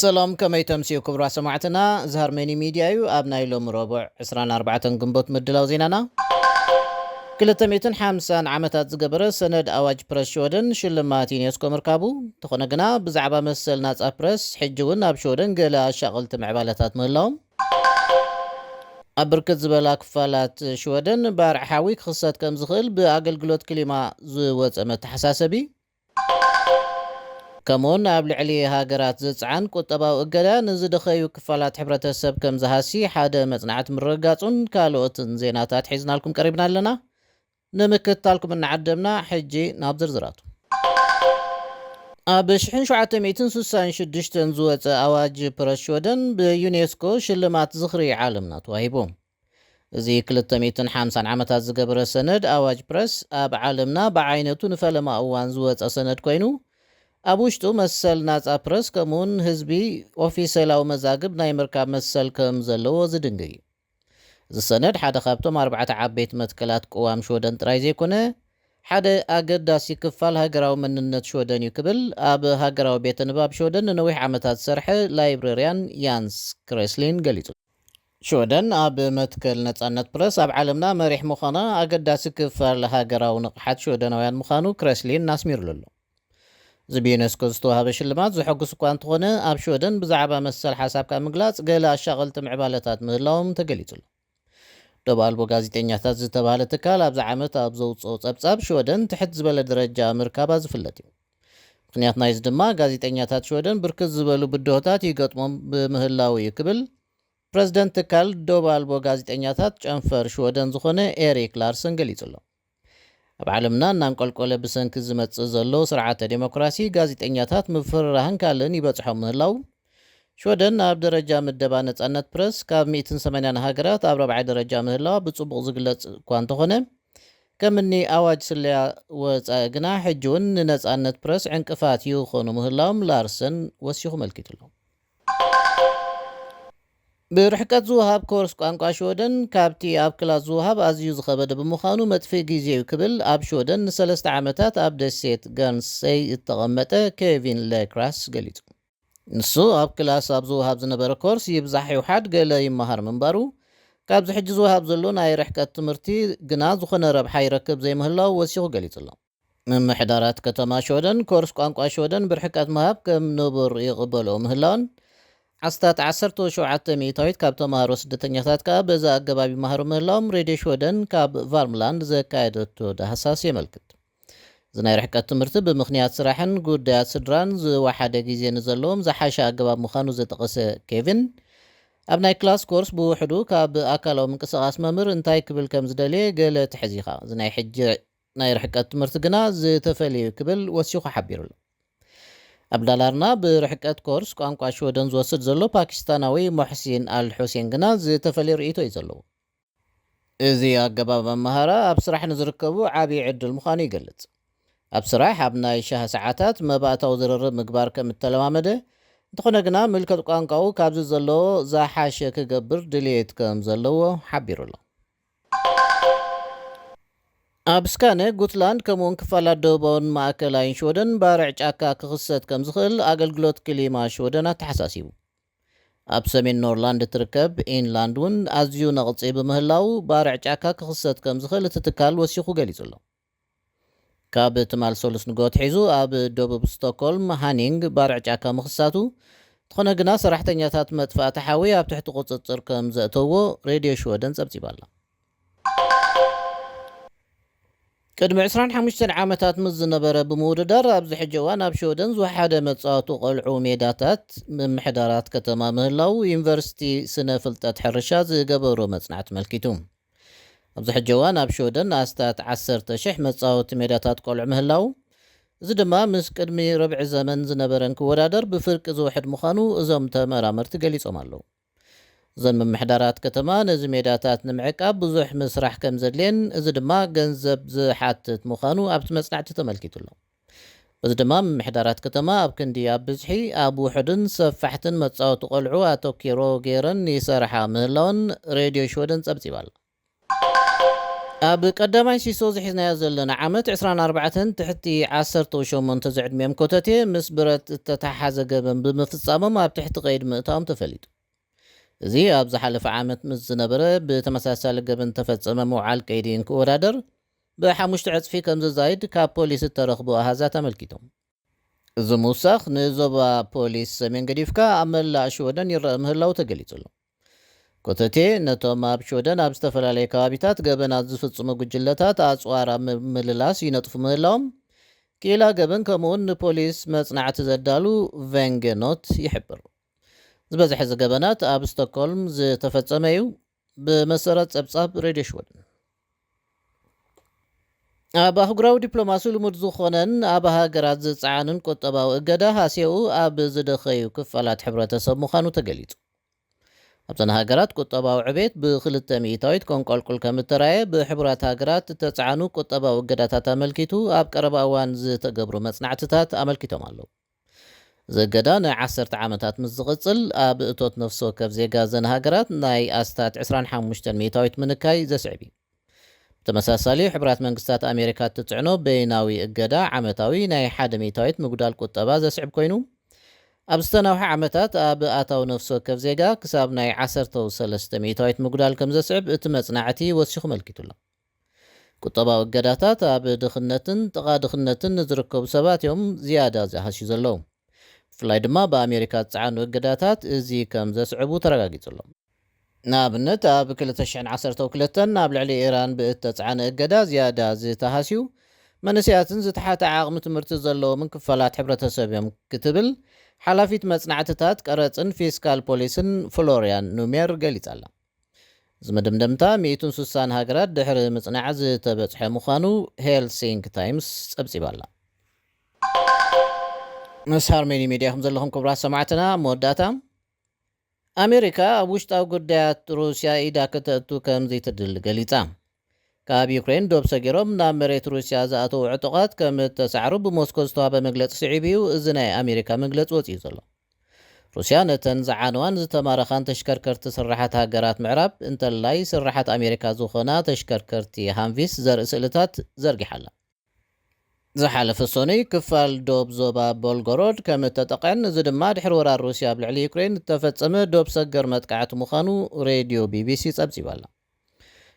ሰላም፣ ከመይ ተምስዩ ክቡራት ሰማዕትና? እዚ ሃርመኒ ሚድያ እዩ። ኣብ ናይ ሎሚ ረቡዕ ዕስራን ኣርባዕተን ግንቦት ምድላው ዜናና፣ ክልተ ሚእትን ሓምሳን ዓመታት ዝገበረ ሰነድ ኣዋጅ ፕረስ ሽወደን ሽልማት ዩኔስኮ ምርካቡ፣ እንተኾነ ግና ብዛዕባ መሰል ናጻ ፕረስ ሕጂ እውን ኣብ ሽወደን ገለ ኣሻቐልቲ ምዕባለታት ምህላዎም፣ ኣብ ብርክት ዝበላ ክፋላት ሽወደን ባርዕ ሓዊ ክኽሰት ከም ዝኽእል ብኣገልግሎት ክሊማ ዝወጸ መተሓሳሰቢ፣ ከምኡውን ኣብ ልዕሊ ሃገራት ዝጽዓን ቁጠባዊ እገዳ ንዝደኸዩ ክፋላት ሕብረተሰብ ከም ዝሃሲ ሓደ መጽናዕቲ ምርግጋጹን ካልኦትን ዜናታት ሒዝናልኩም ቀሪብና ኣለና። ንምክትታልኩም እናዓደምና፣ ሕጂ ናብ ዝርዝራቱ። ኣብ ሽሕን ሸውዓተ ሚእትን ስሳን ሽዱሽተን ዝወጸ ኣዋጅ ፕረስ ሽወደን ብዩኔስኮ ሽልማት ዝኽሪ ዓለምና ተዋሂቡ። እዚ ክልተ ሚእትን ሓምሳን ዓመታት ዝገበረ ሰነድ ኣዋጅ ፕረስ ኣብ ዓለምና ብዓይነቱ ንፈለማ እዋን ዝወጸ ሰነድ ኮይኑ፣ ኣብ ውሽጡ መሰል ናጻ ፕረስ ከምኡውን ህዝቢ ኦፊሴላዊ መዛግብ ናይ ምርካብ መሰል ከም ዘለዎ ዝድንግግ እዩ። እዚ ሰነድ ሓደ ካብቶም ኣርባዕተ ዓበይቲ መትከላት ቅዋም ሽወደን ጥራይ ዘይኮነ፣ ሓደ ኣገዳሲ ክፋል ሃገራዊ መንነት ሽወደን እዩ ክብል ኣብ ሃገራዊ ቤተ ንባብ ሽወደን ንነዊሕ ዓመታት ዝሰርሐ ላይብረርያን ያንስ ክሬስሊን ገሊጹ። ሽወደን ኣብ መትከል ነጻነት ፕረስ ኣብ ዓለምና መሪሕ ምዃና ኣገዳሲ ክፋል ሃገራዊ ንቕሓት ሽወደናውያን ምዃኑ ክሬስሊን ኣስሚሩሉ ኣሎ። እዚ ብዩኔስኮ ዝተዋህበ ሽልማት ዘሐጉስ እኳ እንተኾነ፣ ኣብ ሽወደን ብዛዕባ መሰል ሓሳብካ ምግላጽ ገለ ኣሻቐልቲ ምዕባለታት ምህላዎም ተገሊጹ ኣሎ። ዶብ ኣልቦ ጋዜጠኛታት ዝተባህለ ትካል ኣብዚ ዓመት ኣብ ዘውፅኦ ጸብጻብ፣ ሽወደን ትሕት ዝበለ ደረጃ ምርካባ ዝፍለጥ እዩ። ምኽንያት ናይዚ ድማ፣ ጋዜጠኛታት ሽወደን ብርክት ዝበሉ ብድሆታት ይገጥሞም ብምህላው እዩ ክብል ፕረዚደንት ትካል ዶብ ኣልቦ ጋዜጠኛታት ጨንፈር ሽወደን ዝኾነ ኤሪክ ላርሰን ገሊጹ ኣሎ። ኣብ ዓለምና እናንቆልቆለ ብሰንኪ ዝመጽእ ዘሎ ስርዓተ ዴሞክራሲ፣ ጋዜጠኛታት ምፍርራህን ካልእን ይበጽሖም ምህላው፣ ሽወደን ኣብ ደረጃ ምደባ ነጻነት ፕረስ ካብ ሚእትን ሰማንያን ሃገራት ኣብ ራብዓይ ደረጃ ምህላዋ ብጽቡቕ ዝግለጽ እኳ እንተኾነ፣ ከምኒ ኣዋጅ ስለያ ወጻኢ ግና፣ ሕጂ እውን ንነጻነት ፕረስ ዕንቅፋት ይኾኑ ምህላዎም ላርሰን ወሲኹ መልኪቱ ኣሎ። ብርሕቀት ዝወሃብ ኮርስ ቋንቋ ሽወደን ካብቲ ኣብ ክላስ ዝወሃብ ኣዝዩ ዝኸበደ ብምዃኑ፣ መጥፍኢ ግዜ እዩ ክብል ኣብ ሽወደን ንሰለስተ ዓመታት ኣብ ደሴት ገርንሰይ እተቐመጠ ኬቪን ሌክራስ ገሊጹ። ንሱ ኣብ ክላስ ኣብ ዝወሃብ ዝነበረ ኮርስ ይብዛሕ ይውሓድ ገለ ይመሃር ምንባሩ፣ ካብዚ ሕጂ ዝወሃብ ዘሎ ናይ ርሕቀት ትምህርቲ ግና ዝኾነ ረብሓ ይረክብ ዘይምህላው ወሲኹ ገሊጹ ኣሎ። ምምሕዳራት ከተማ ሽወደን ኮርስ ቋንቋ ሽወደን ብርሕቀት ምሃብ ከም ንቡር ይቕበልኦ ምህላውን፣ ኣስታት ዓሰርተ ሸውዓተ ሚእታዊት ካብ ተምሃሮ ስደተኛታት ከኣ በዚ ኣገባብ ይመሃሩ ምህላዎም ሬድዮ ሽወደን ካብ ቫርምላንድ ዘካየደቶ ዳህሳስ የመልክት። እዚ ናይ ርሕቀት ትምህርቲ ብምኽንያት ስራሕን ጉዳያት ስድራን ዝወሓደ ግዜ ንዘለዎም ዝሓሸ ኣገባብ ምዃኑ ዝጠቐሰ ኬቪን፣ ኣብ ናይ ክላስ ኮርስ ብውሕዱ ካብ ኣካላዊ ምንቅስቓስ መምህር እንታይ ክብል ከም ዝደለየ ገለ ትሕዝ ኢኻ። እዚ ናይ ሕጂ ናይ ርሕቀት ትምህርቲ ግና ዝተፈልየ እዩ ክብል ወሲኹ ሓቢሩ ኣሎ። ኣብ ዳላርና ብርሕቀት ኮርስ ቋንቋ ሽወደን ዝወስድ ዘሎ ፓኪስታናዊ ሞሕሲን ኣል ሑሴን ግና ዝተፈልየ ርእይቶ እዩ ዘለዎ። እዚ ኣገባብ ኣመሃራ ኣብ ስራሕ ንዝርከቡ ዓብዪ ዕድል ምዃኑ ይገልጽ። ኣብ ስራሕ ኣብ ናይ ሻሂ ሰዓታት መባእታዊ ዝርርብ ምግባር ከም እተለማመደ፣ እንተኾነ ግና ምልከት ቋንቋኡ ካብዚ ዘለዎ ዝሓሸ ክገብር ድልየት ከም ዘለዎ ሓቢሩ ኣሎ። ኣብ ስካነ፣ ጉትላንድ ከምኡውን ክፋላት ደቡባውን ማእከላይን ሽወደን ባርዕ ጫካ ክኽሰት ከም ዝኽእል ኣገልግሎት ክሊማ ሽወደን ኣተሓሳሲቡ። ኣብ ሰሜን ኖርላንድ እትርከብ ኢንላንድ እውን ኣዝዩ ነቕጺ ብምህላው ባርዕ ጫካ ክኽሰት ከም ዝኽእል እቲ ትካል ወሲኹ ገሊጹ ኣሎ። ካብ ትማል ሰሉስ ንግሆ ኣትሒዙ ኣብ ደቡብ ስቶክሆልም ሃኒንግ ባርዕ ጫካ ምኽሳቱ፣ እንተኾነ ግና ሰራሕተኛታት መጥፋእቲ ሓዊ ኣብ ትሕቲ ቁጽጽር ከም ዘእተዎ ሬድዮ ሽወደን ጸብጺባ ኣላ። ቅድሚ ዕስራን ሓሙሽተን ዓመታት ምስ ዝነበረ ብምውድዳር፣ ኣብዚ ሕጂ እዋን ኣብ ሽወደን ዝወሓደ መጻወቲ ቆልዑ ሜዳታት ምምሕዳራት ከተማ ምህላው ዩኒቨርሲቲ ስነ ፍልጠት ሕርሻ ዝገበሮ መጽናዕቲ ኣመልኪቱ። ኣብዚ ሕጂ እዋን ኣብ ሽወደን ኣስታት ዓሰርተ ሽሕ መጻወቲ ሜዳታት ቆልዑ ምህላው፣ እዚ ድማ ምስ ቅድሚ ርብዒ ዘመን ዝነበረን ክወዳደር ብፍርቂ ዝውሕድ ምዃኑ እዞም ተመራመርቲ ገሊጾም ኣለዉ። እዘን ምምሕዳራት ከተማ ነዚ ሜዳታት ንምዕቃብ ብዙሕ ምስራሕ ከም ዘድልየን፣ እዚ ድማ ገንዘብ ዝሓትት ምዃኑ ኣብቲ መጽናዕቲ ተመልኪቱ ኣሎ። በዚ ድማ ምምሕዳራት ከተማ ኣብ ክንዲ ኣብ ብዝሒ፣ ኣብ ውሑድን ሰፋሕትን መጻወቲ ቆልዑ ኣተኪሮ ገይረን ይሰርሓ ምህላወን ሬድዮ ሽወደን ጸብጺባ ኣላ። ኣብ ቀዳማይ ሲሶ ዝሒዝናዮ ዘለና ዓመት ዕስራን ኣርባዕተን ትሕቲ ዓሰርተ ሸሞንተ ዝዕድሚኦም ኮተቴ ምስ ብረት እተተሓሓዘ ገበን ብምፍጻሞም ኣብ ትሕቲ ቀይዲ ምእታዎም ተፈሊጡ። እዚ ኣብ ዝሓለፈ ዓመት ምስ ዝነበረ ብተመሳሳሊ ገበን ተፈጸመ ምውዓል ቀይዲ እንክወዳደር ብሓሙሽተ ዕጽፊ ከም ዝዛይድ ካብ ፖሊስ እተረኽቡ ኣሃዛት ኣመልኪቶም። እዚ ምውሳኽ ንዞባ ፖሊስ ሰሜን ገዲፍካ ኣብ መላእ ሽወደን ይረአ ምህላው ተገሊጹ ኣሎ። ኮተቴ ነቶም ኣብ ሽወደን ኣብ ዝተፈላለዩ ከባቢታት ገበናት ዝፍጽሙ ጉጅለታት ኣጽዋር ኣብ ምምልላስ ይነጥፉ ምህላዎም ክኢላ ገበን ከምኡውን ንፖሊስ መጽናዕቲ ዘዳሉ ቬንገኖት ይሕብር። ዝበዝሐ እዚ ገበናት ኣብ ስቶክሆልም ዝተፈጸመ እዩ። ብመሰረት ጸብጻብ ሬድዮ ሽወደን ኣብ ኣህጉራዊ ዲፕሎማሲ ልሙድ ዝኾነን ኣብ ሃገራት ዝጸዓንን ቁጠባዊ እገዳ ሃስዮኡ ኣብ ዝደኸዩ ክፋላት ሕብረተሰብ ምዃኑ ተገሊጹ። ኣብዘን ሃገራት ቁጠባዊ ዕቤት ብክልተ ሚእታዊት ከንቆልቁል ከም እተራየ ብሕቡራት ሃገራት እተጻዕኑ ቁጠባዊ እገዳታት ኣመልኪቱ ኣብ ቀረባ እዋን ዝተገብሩ መጽናዕትታት ኣመልኪቶም ኣለዉ። እዚ እገዳ ንዓሰርተ ዓመታት ምስ ዝቕጽል ኣብ እቶት ነፍሲ ወከፍ ዜጋ ዘን ሃገራት ናይ ኣስታት ዕስራን ሓሙሽተን ሚእታዊት ምንካይ ዘስዕብ እዩ። ብተመሳሳሊ ሕቡራት መንግስታት ኣሜሪካ እትጽዕኖ በይናዊ እገዳ ዓመታዊ ናይ ሓደ ሚእታዊት ምጉዳል ቁጠባ ዘስዕብ ኮይኑ ኣብ ዝተናውሐ ዓመታት ኣብ ኣታዊ ነፍሲ ወከፍ ዜጋ ክሳብ ናይ ዓሰርተ ሰለስተ ሚእታዊት ምጉዳል ከም ዘስዕብ እቲ መጽናዕቲ ወሲኹ መልኪቱ ኣሎ። ቁጠባዊ እገዳታት ኣብ ድኽነትን ጥቓ ድኽነትን ንዝርከቡ ሰባት እዮም ዝያዳ ዝሃስዩ ዘለዉ። ብፍላይ ድማ ብኣሜሪካ ዝጸዓኑ እገዳታት እዚ ከም ዘስዕቡ ተረጋጊጹ ኣሎ። ንኣብነት ኣብ ክልተ ሽሕን ዓሰርተ ክልተን ኣብ ልዕሊ ኢራን ብእተጻዕነ እገዳ ዝያዳ ዝተሃስዩ መንእሰያትን ዝተሓተ ዓቕሚ ትምህርቲ ዘለዎምን ክፋላት ሕብረተሰብ እዮም ክትብል ሓላፊት መጽናዕትታት ቀረጽን ፊስካል ፖሊስን ፍሎሪያን ኑሜር ገሊጻ ኣላ። እዚ መደምደምታ ሚእትን ስሳን ሃገራት ድሕሪ ምጽናዕ ዝተበጽሐ ምዃኑ ሄልሲንክ ታይምስ ጸብጺባ ኣላ። ምስ ሃርሜኒ ሚድያ ከም ዘለኹም ክቡራት ሰማዕትና መወዳእታ ኣሜሪካ ኣብ ውሽጣዊ ጉዳያት ሩስያ ኢዳ ከተእቱ ከም ዘይትድሊ ገሊጻ። ካብ ዩክሬን ዶብ ሰጊሮም ናብ መሬት ሩስያ ዝኣተዉ ዕጡቓት ከም እተሳዕሩ ብሞስኮ ዝተዋህበ መግለጺ ስዒቡ እዩ እዚ ናይ ኣሜሪካ መግለጺ ወጺኡ ዘሎ። ሩስያ ነተን ዝዓነዋን ዝተማረኻን ተሽከርከርቲ ስራሓት ሃገራት ምዕራብ እንተላይ ስራሓት ኣሜሪካ ዝኾና ተሽከርከርቲ ሃምቪስ ዘርኢ ስእልታት ዘርጊሓ ኣላ። ዝሓለፈ ሰኑይ ክፋል ዶብ ዞባ ቦልጎሮድ ከም እተጠቕዐን እዚ ድማ ድሕሪ ወራር ሩስያ ኣብ ልዕሊ ዩክሬን እተፈጸመ ዶብ ሰገር መጥቃዕቲ ምዃኑ ሬድዮ ቢቢሲ ጸብጺባ ኣላ።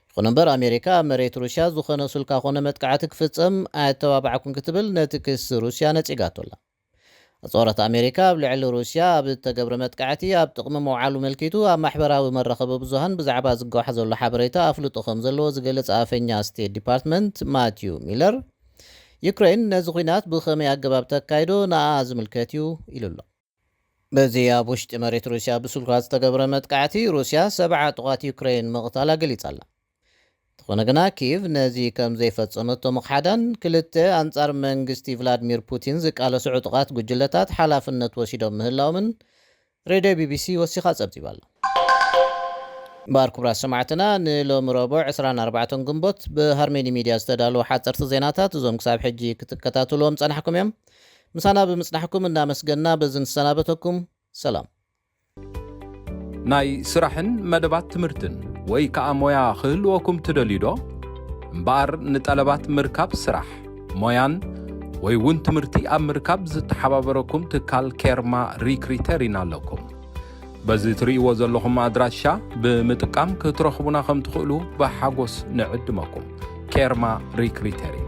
ይኹን እምበር ኣሜሪካ ኣብ መሬት ሩስያ ዝኾነ ሱልካ ኮነ መጥቃዕቲ ክፍጸም ኣየተባባዕኩን ክትብል ነቲ ክሲ ሩስያ ነጺጋቶ ኣላ። ኣጽዋራት ኣሜሪካ ኣብ ልዕሊ ሩስያ ኣብ እተገብረ መጥቃዕቲ ኣብ ጥቕሚ ምውዓሉ ኣመልኪቱ ኣብ ማሕበራዊ መራኸቢ ብዙሃን ብዛዕባ ዝጓሓ ዘሎ ሓበሬታ ኣፍልጦ ከም ዘለዎ ዝገልጽ ኣፈኛ ስቴት ዲፓርትመንት ማቲዩ ሚለር ዩክሬን ነዚ ኲናት ብኸመይ ኣገባብ ተካይዶ ንኣ ዝምልከት እዩ ኢሉ ኣሎ። በዚ ኣብ ውሽጢ መሬት ሩስያ ብስልኳ ዝተገብረ መጥቃዕቲ ሩስያ ሰብዓ ጥቓት ዩክሬን ምቕታላ ገሊጻ ኣላ። እንተኾነ ግና ኪቭ ነዚ ከም ዘይፈጸመቶ ምኽሓዳን ክልተ ኣንጻር መንግስቲ ቭላድሚር ፑቲን ዝቃለሱ ዕጡቓት ጉጅለታት ሓላፍነት ወሲዶም ምህላዎምን ሬድዮ ቢቢሲ ወሲኻ ጸብጺባ ኣላ። እምበኣር ክቡራት ሰማዕትና ንሎሚ ረቡዕ ዕስራን ኣርባዕተን ግንቦት ብሃርሜኒ ሚድያ ዝተዳለዉ ሓጸርቲ ዜናታት እዞም ክሳብ ሕጂ ክትከታተልዎም ጸናሕኩም እዮም። ምሳና ብምጽናሕኩም እናመስገንና በዚ ንሰናበተኩም። ሰላም። ናይ ስራሕን መደባት ትምህርትን ወይ ከኣ ሞያ ክህልወኩም ትደልዩ ዶ? እምበኣር ንጠለባት ምርካብ ስራሕ፣ ሞያን ወይ እውን ትምህርቲ ኣብ ምርካብ ዝተሓባበረኩም ትካል ኬርማ ሪክሪተር ኢና ኣለኩም። በዚ ትርእይዎ ዘለኹም ኣድራሻ ብምጥቃም ክትረኽቡና ከም ትኽእሉ ብሓጎስ ንዕድመኩም። ኬርማ ሪክሪተር።